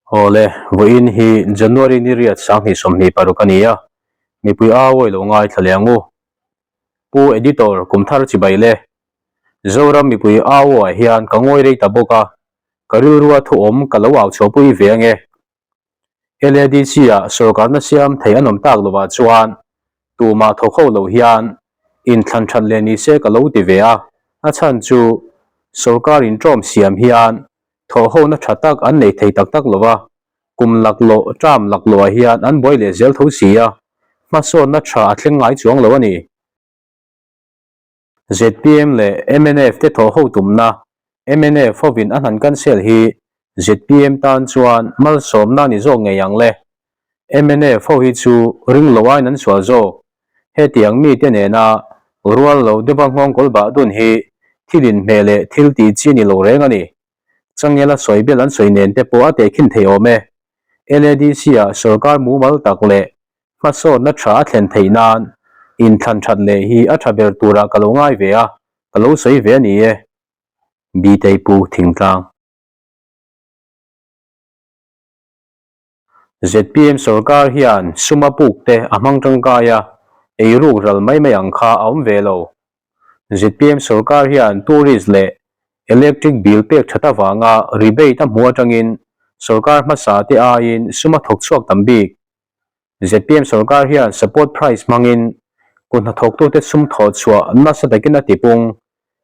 Awle, vawiin hi January ni riat 2026 a ni a, mipui aawi lo ngaithla leh ang u. Pu Editor, kum thar chibai le. Zoram mipui aawiah hian ka ngawi rei ta bawk a, ka rilrua thuawm ka lo au chhuahpui ve ange. LADC-ah sorkarna siam thei an awm tak lovah chuan tumah thawk ho lo hian inthlan that leh ni se ka lo ti ve a, a chhan chu sorkar inṭawm siam hian thawhhona tha tak an nei thei tak tak lova, kum laklawh, term laklawhah hian an buai leh zel tho si a, hmasawnna tha a thleng ngai chuang lo a ni. Zpm leh mnf te thawhho tumna mnf hovin a hnan cancel hi zpm tan chuan malsawmna a ni zawk ngei ang le. Mnf ho hi chu ring lo aiin an sual zawk. Hetiang mite nena rual lo deuha nghawngkawl bah dun hi thil inhmeh leh thil tih chi ni lo reng a ni. Changela sawi bel an sawi nen te pawh a tehkhin thei awm e. LADC-ah sorkar mumal tak leh hmasawnna tha a thlen theih nan inthlan that leh hi a tha ber turah ka lo ngai ve a, ka lo sawi ve a ni e. Bitei Pu Thingtlang. Zpm sorkar hian suma puk te a hmang tangkai a, eiruk ral mai mai ang kha a awm ve lo. Zpm sorkar hian tourist leh electric bill pek that avanga rebate a hmuh atangin sorkar hmasa te aiin sum a thawk chhuak tam bik. Zpm sorkar hian support price hmangin kut hnathawktute sum thawh chhuah nasa takin a tipung.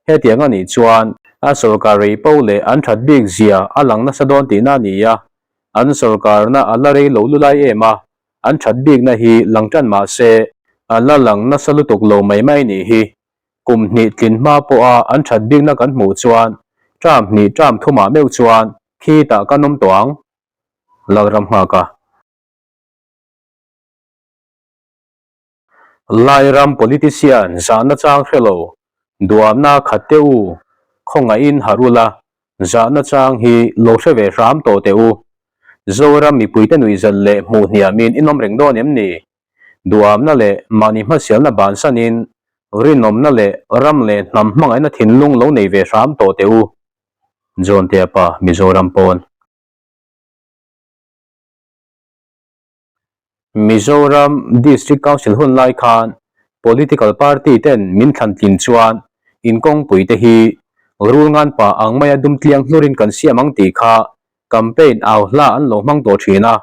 Hetiang a nih chuan a sorkar rei po leh an that bik zia a lang nasa dawn tihna a ni a, an sorkarna a la rei lo lulai em a, an that bikna hi lang tan mah se a la lang nasa lutuk lo mai mai nih hi. Kum hnih tlin hma pawha an that bikna kan hmuh chuan term hnih term thumah meuh chuan khitah kan awm tawh ang. Lalramnghaka. Lairam politician zahna chang hre lo, duamna khat teh u, khawngaihin harh ula, zahna chang hi lo hre ve hram tawh teh u. Zoram mipuite nuihzat leh hmuh hniamin in awm reng dawn em ni? Duamna leh mahni hmasialna bansanin rinawmna leh ram leh hnam hmangaihna thinlung lo nei ve hram tawh teh u. John Teapa, Mizoram pawn. Mizoram District Council hun lai khan Political Party ten min thlan tlin chuan in kawngpui te hi rulngan pa ang maia dum tliang hlurin kan siam ang tih kha campaign au hla an lo hmang tawh thin a.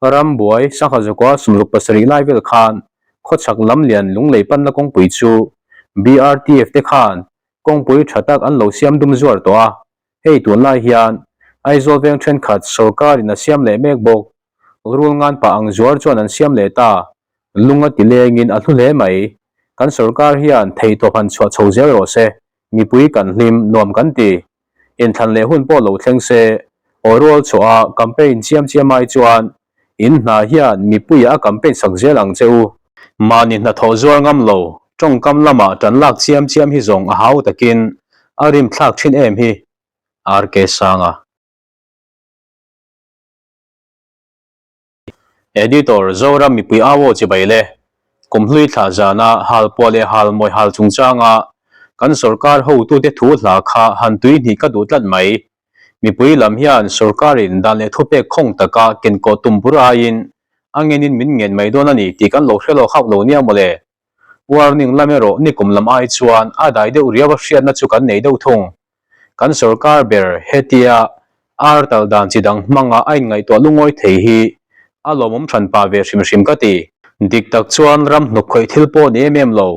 Rambuai Sangha Zakua 67 lai vel khan khawchhak lam lian Lunglei panna kawngpui chu BRTF te khan kawngpui tha tak an lo siam dum zuar tawh a. Hei tunlai hian Aizawl veng thenkhat sorkarin a siam leh mek bawk. Rul ngan pah ang zuar chuan an siam leh ta. Lung a ti lengin a hlu hle mai. Kan sorkar hian theihtawp han chhuah chho zel rawh se. Mipui kan hlim, nuam kan ti. Inthlan leh hun pawh lo thleng se. Aw rual chhuah a campaign chiam chiam ai chuan in hna hian mipuiah a campaign sak zel ang che u. Mahni hnathawh zuar ngam lo, tawngkam lamah tan lak chiam chiam hi zawng a hau takin a rim thlak thin em hi. RK Sanga. Editor, Zoram mipui au aw chibai le. Kumhlui thlah zana halpuah leh halmawi hal chungchanga kan sorkar hotute thu hla kha han tui hnih ka duh tlat mai. Mipui lam hian sorkarin dan leh thupek khawng taka kenkawh tum bur aiin a ngenin min ngen mai dawn a ni tih kan lo hre lawk hauh lo nia mawle. Warning lam erawh nikum lam ai chuan a dai deuh riau a hriatna chu kan nei deuh thung. Kan sorkar ber hetia ar tal dan chi dang hmanga a inngaihtuah lungawi thei hi a lawmawm hran pah ve hrim hrim ka ti. Dik tak chuan ram hnuk khawih thil pawh ni em em lo,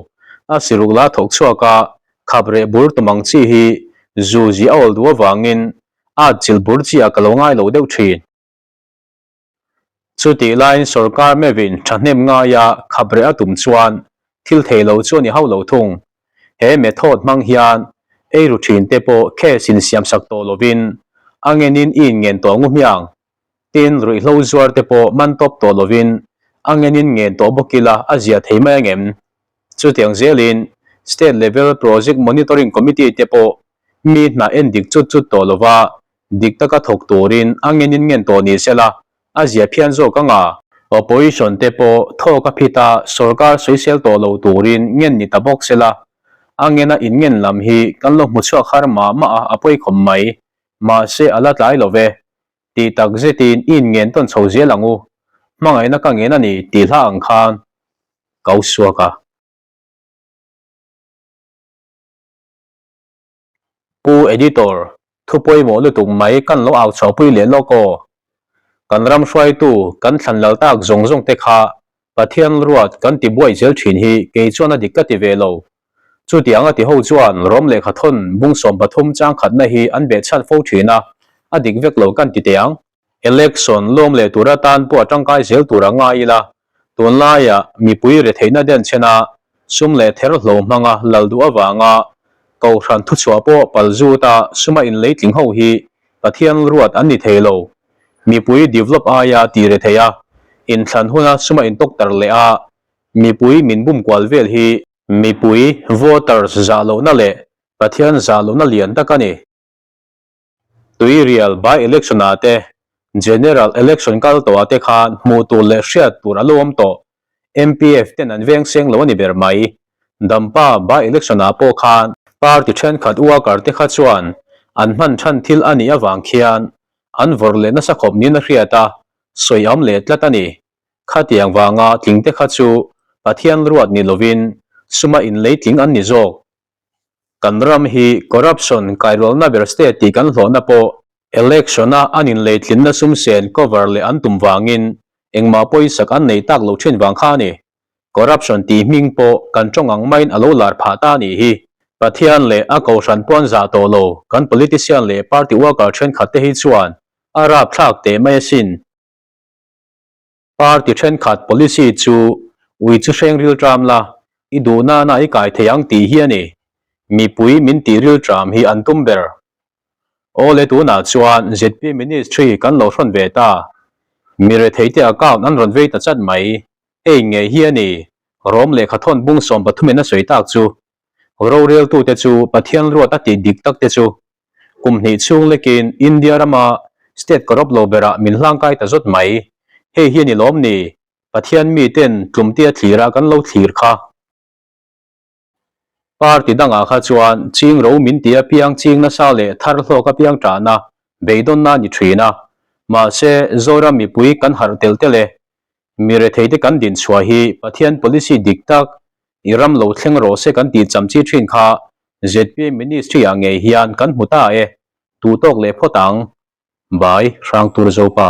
a siruk la thawk chhuak a, khap reh bur tum ang chi hi zu zi a awl duh avangin at chilh bur chi ah ka lo ngai lo deuh thin. Chutih laiin sorkar meuhin thahnem ngaia khap reh a tum chuan thil thei lo chu a ni hauh lo thung. He method hmang hian ei ru thin te pawh case in siamsak tawh lovin a ngenin i inngen tawh ngu hmiang. Tin, ruihhlo zuar te pawh man tawp tawh lovin a ngenin ngen tawh bawk ila a zia thei mai angem? Chutiang zelin State Level Project Monitoring Committee te pawh mi hna en dik chut chut tawh lova Dik taka thawk turin a ngenin ngen tawh ni sela, a zia phian zawk ang a. Opposition te pawh thawk a phit a, sorkar sawisel tawh lo turin ngen ni ta bawk sela, a ngena inngen lam hi kan lo hmu chhuak har mah mah a, a pawi khawp mai. Mahse a la tlai lo ve. Tih tak zetin i inngen tawn chho zel ang u. Hmangaihna ka ngen a ni tih hla ang khan ka u suak a. Pu Editor, thu pawimawh lutuk mai kan lo au chhuahpui leh lawk aw. Kan ram hruaitu kan thlan lal tak zawng zawng te kha Pathian ruat kan ti buai zel thin hi kei chuan a dik ka ti ve lo. Chutiang a ti ho chuan Rom lehkha thawn bung 13 chang khatna hi an behchhan fo thin a, a dik vek lo kan ti teh ang. Election lawm leh tur atan pawh a tangkai zel tur a ngai ila, tunlaia mipui retheihna denchhen a, sum leh ther hlo hmanga lal duh avanga Kohhran thuchhuah pawh pal zut a suma inleitling ho hi Pathian ruat an ni thei lo. Mipui develop aia ti rethei a, inthlan huna suma intawktar leh a, mipui min bum kual vel hi mipui voters zah lohna leh Pathian zah lohna lian tak a ni. Tuirial by-election ah te, General election kal tawh ah te khan hmuh tur leh hriat tur a lo awm tawh. MPF ten an veng seng lo a ni ber mai. Dampa by-election ah pawh khan party thenkhat worker te kha chuan an hman than thil a nih avang khian an vawrh leh nasa khawp niin a hriat a, sawi am leh tlat a ni. Khatiang vanga tling te kha chu Pathian ruat ni lovin suma inlei tling an ni zawk. Kan ram hi corruption kairualna ber state tih kan hlawhna pawh election-a an inleitlinna sum sen cover leh an tum vangin engmah pawisak an nei tak lo thin vang kha a ni. Corruption tih hming pawh kan tawng ang maiin a lo lar phah ta a nih hi. Pathian leh a kohhran pawn zah tawh lo kan politician leh party worker thenkhat te hi chuan a rapthlak teh mai asin. Party thenkhat policy chu ui chu hreng rilṭam la, i duh nana i kai thei ang tih hi a ni. Mipui min tih rilṭam hi an tum ber. Awle tunah chuan ZP Ministry kan lo hrawn ve ta. Mi retheite account an rawn vei ta chat mai. Hei ngei hi a ni, Rom lehkha thawn bung 13 in a sawi tak chu. Roreltute chu Pathian ruat a tih dik tak te chu Kum hnih chhung lekin India rama state corrupt lo berah min hlangkai ta zawt mai. Hei hi a ni lawm ni? Pathian miten tlumtia thlira kan lo thlir kha. Party dangah kha chuan ching ro min ti apiang ching nasa leh thar hlawk apiang tahna beidawnna a ni thin a. Mahse, Zoram mipui kan harh tel tel e. Mi retheite kan dinchhuah hi Pathian policy dik tak I ram lo thleng rawh se kan tih chamchi thin kha ZPM Ministry ah ngei hian kan hmu ta e, duh tawk leh phawt ang. By, Hrangtur Zopa.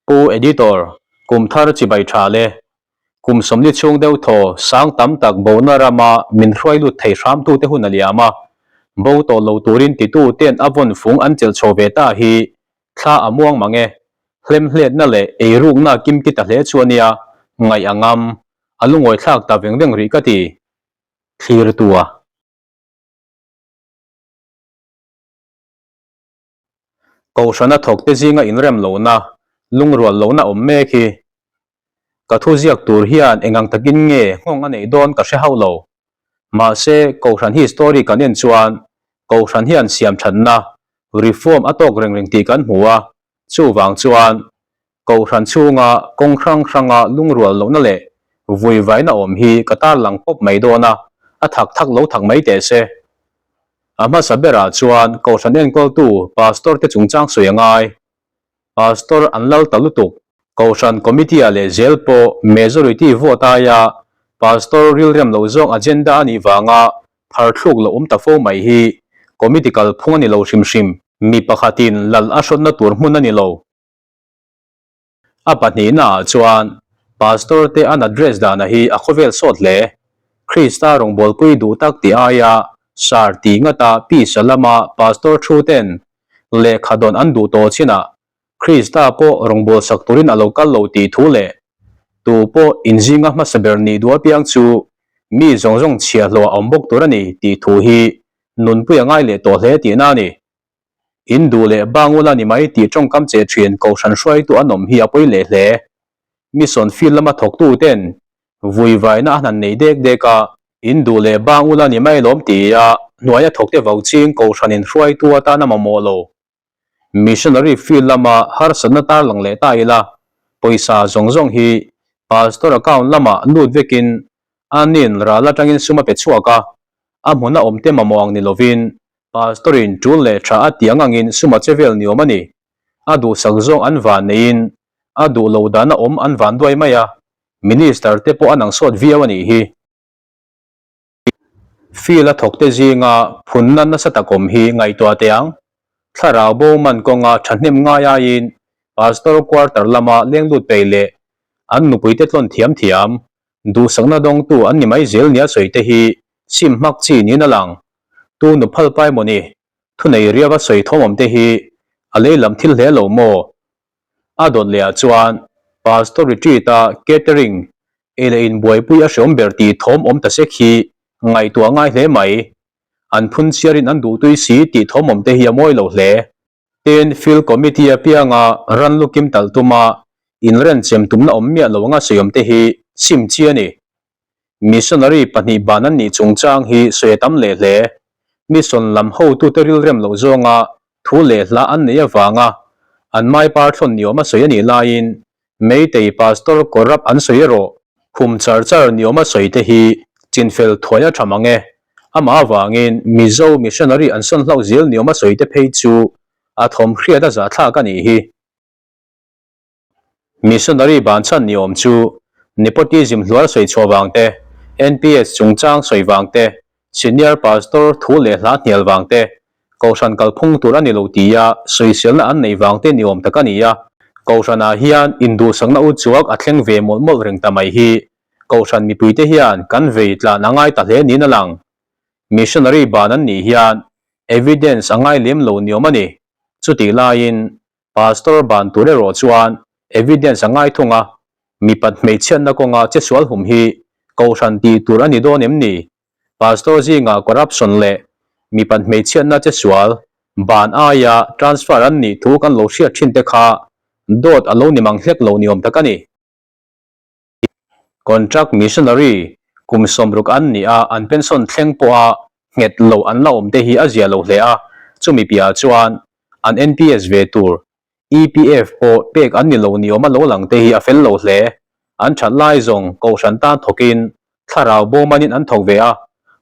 Pu Editor, kum thar chibai tha le. Kum 40 chhung deuh thaw sang tam tak bona rama min hruai lut thei hram tute hun a liam a, bo tawh lo turin titu ten a vawn fung an chelh chho ve ta hi Thla a muang mang e. Hlemhletna leh eirukna kimki ta hle chu a nia, ngaih a ngam. A lungawi thlak ta veng veng rih ka ti. Thlir tu a. Kohhrana thawkte zinga inrem lohna, lungrual lohna awm mek hi. Ka thu ziak tur hian engang takin nge nghawng a neih dawn ka hre hauh lo. Mahse, Kohhran hi story kan en chuan Kohhran hian siam thatna, reform a tawk reng reng tih kan hmu a, chuvang chuan Kohhran chhunga kawng hrang hranga lungrual lohna leh vuivaina awm hi ka tarlang pawp mai dawn a, a thak thak lo thak mai teh se. A hmasa berah chuan Kohhran enkawltu Pastor te chungchang sawi a ngai. Pastor an lal ta lutuk. Kohhran Committee-ah leh zel pawh majority vote aia Pastor rilrem lo zawng agenda a nih vanga phar thluk lo awm ta fo mai hi Committee kalphung a ni lo hrim hrim. Mi pakhatin lal a hrawtna tur hmun a ni lo. A pahnihnaah chuan Pastor te an address dana hi a khawvel sawt hle. Krista rawngbawlpui duh tak tih aia sar tih ngata Pisa lama Pastor thu ten Lehkha dawn an duh tawh chinah Krista pawh rawngbâwl sak turin a lo kal lo tih thu leh tu pawh inzinga hmasa ber nih duh apiang chu mi zawng zawng chhiahhlawh a awm bawk tur a ni tih thu hi nunpui a ngai leh tawh hle tihna a ni. In duh leh bangula ni mai tih tawngkam che thin Kohhran hruaitu an awm hi a pawi leh hle. Mission field lama thawktu ten vuivaina a hnan nei dek dek a, in duh leh bang ula ni mai lawm ti a hnuaia thawkte vo ching Kohhranin hruaitu atan a mamawh lo. Missionary field lama harsatna tarlang leh ta ila, pawisa zawng zawng hi Pastor account lamah lut vekin anin ral atangin sum a pe chhuak a, a hmuna awmte mamawh ang ni lovin. Pastor in tul leh tha a tih ang angin sum a che vel ni awm a ni. A duhsak zawng an van neiin a duh lo dan a awm an van duai mai a, Minister te pawh an ang sawt viau a nih hi. Field a thawk te zinga phunna nasa tak awm hi ngaihtuah teh ang. Thlarau bo man kawnga thahnem ngai aiin Pastor quarter lama leng lut peih leh an nupuite tlawn thiam thiam, duhsakna dawngtu an ni mai zel nia sawi te hi sim hmak chi niin a lang. Tu nu phal pai maw ni? Thunei riava sawi thawm awm te hi a lei lam thil hle lo maw? A dawt leh ah chuan Pastor retreat a catering ei leh in buaipui a hreawm ber tih thawm awm ta sek hi ngaihtuah ngai hle mai. An phun chiarin an duhtui si tih thawm awm te hi a mawi lo hle. Tin, Field Committee apianga ran lu kim talh tuma inrenchem tumna awm miah lo anga sawi awm te hi sim chi a ni. Missionary pahnih ban an nih chungchang hi sawi a tam leh hle. Mission lam hotute rilrem loh zawnga thu leh hla an neih avanga an mai par thlawn ni awm a sawi a nih laiin Meitei Pastor corrupt an sawi erawh khum char char ni awm a sawi te hi chinfel thuai a tha mang e. Amah avangin Mizo missionary an sawn hlauh zel ni awm a sawi te phei chu a thawm hriat a zahthlak a nih hi. Missionary ban chhan ni awm chu nepotism hluar sawi chhuah vang te, NPS chungchang sawi vang te, senior pastor thu leh hla hnial vang te, kohhran kalphung tur a ni lo tia sawiselna an neih vang te ni awm tak a ni a. Kohhranah hian induhsakna u chuak a thleng ve mawlh mawlh reng ta mai hi kohhran mipuite hian kan vei tlan a ngai ta hle niin a lang. Missionary ban an nih hian evidence a ngai lem lo ni awm a ni. Chutih laiin Pastor ban tur erawh chuan evidence a ngai thung a, mipat hmeichhiatna kawnga che sual hum hi kohhran tih tur a ni dawn em ni? Pastor zingah corruption leh mipat hmeichhiatna che sual ban aia transfer an nih thu kan lo hriat thin te kha dawt a lo ni mang hlek lo ni awm tak a ni. Contract missionary kum sawmruk an nih a, an pension thleng pawha nghet lo an la awm te hi a zia lo hle a, chumi piahah chuan an NPS ve tur EPF pawh pek an ni lo ni awm a lo lang te hi a fel lo hle. An that lai zawng Kohhran tan thawkin thlarau bawmanin an thawk ve a,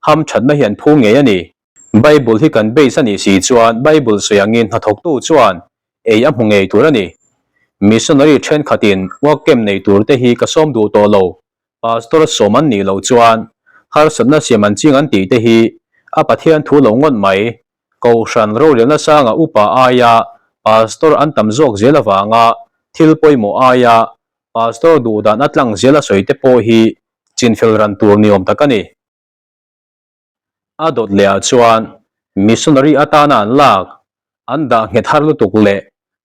hamthatna hi an phu ngei a ni. Bible hi kan base a nih si chuan Bible sawi angin hnathawktu chuan ei a hmu ngei tur a ni. Missionary thenkhatin work camp nei tur te hi ka sawm duh tawh lo, Pastor sawm an nih loh chuan harsatna siam an ching an tih te hi a Pathian thu lo ngawt mai. Kohhran rorelna sanga upa aia Pastor an tam zawk zel avanga thil pawimawh aia Pastor duhdan a tlang zel a sawi te pawh hi chinfel ran tur ni awm tak a ni. A dawt leh ah chuan missionary atana an lak, an dah nghet har lutuk leh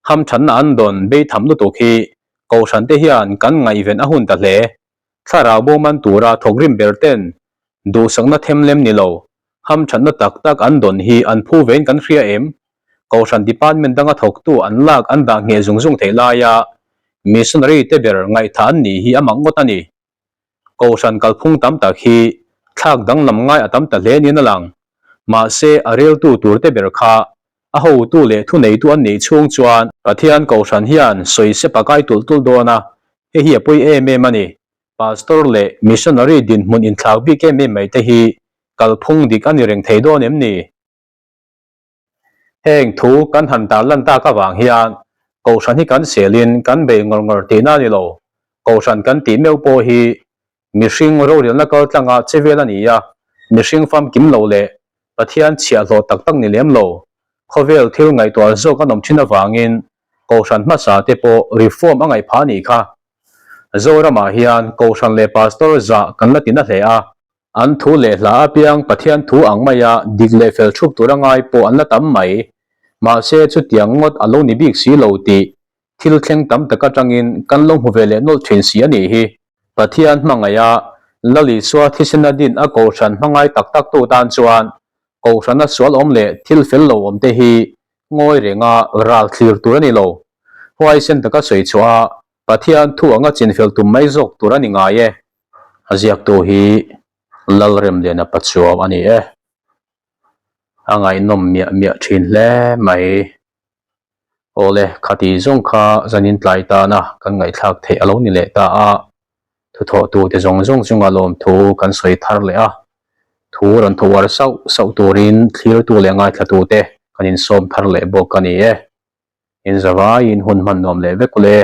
hamthanna an dawn beitham lutuk hi Kohhran te hian kan ngaihven a hun ta hle. Thlarau bo man tura thawkrim ber ten duhsakna themlem ni lo, hamthanna tak tak an dawn hi an phu vein kan hria em? Kohhran department danga thawktu an lak an dah ngheh zung zung theih laia missionary te ber ngaihtha an nih hi a mak ngawt a ni. Kohhran kalphung tam tak hi thlak danglam ngai a tam ta hle niin a lang. Mahse, a reltu tur te ber kha a hotu leh thuneitu an nih chhung chuan Pathian Kohhran hian sawi sep a kai tulh tulh dawn a, hei hi a pawi em em a ni. Pastor leh Missionary dinhmun inthlak bik em em mai te hi kalphung dik a ni reng thei dawn em ni? Heng thu kan han tar lan tak avang hian Kohhran hi kan selin kan bei ngawr ngawr tihna a ni lo. Kohhran kan tih meuh pawh hi mihring rorelna kal tlanga che vel a ni a, mihring famkim lo leh Pathian chhiahhlawh tak tak ni lem lo. Khawvel thil ngaihtuah zawk an awm thin avangin Kohhran hmasa te pawh reform a ngaih phah a nih kha. Zoramah hian Kohhran leh Pastor zah kan la ti na hle a. An thu leh hla apiang Pathian thu ang maia dik leh fel thup tur a ngai pawh an la tam mai. Mahse chutiang ngawt a lo ni bik si lo tih thil thleng tam tak atangin kan lo hmu ve leh nawlh thin si a nih hi. Pathian hmangaiha Lal Isua thisena din a kohhran hmangai tak tak tu tan chuan kohhrana sual awm leh thil fel lo awm te hi ngawi renga ral thlir tur a ni lo. Huaisen taka sawi chhuah a Pathian thu anga chinfel tum mai zawk tur a ni ngai e. A ziaktu hi Lalremliana Pachuau a ni e. A ngaihnawm miah miah thin hle mai. Awle, khati zawng kha zanin tlai tana kan ngaihthlak theih a lo ni leh ta a, thuthawhtute zawng zawng chunga lawmthu kan sawi thar leh a. Thu rawn tho uar sauh sauh turin thlirtu leh ngaithlatute kan insawm thar leh bawk a ni e. Inzavaiin hun hman nuam leh vek ule.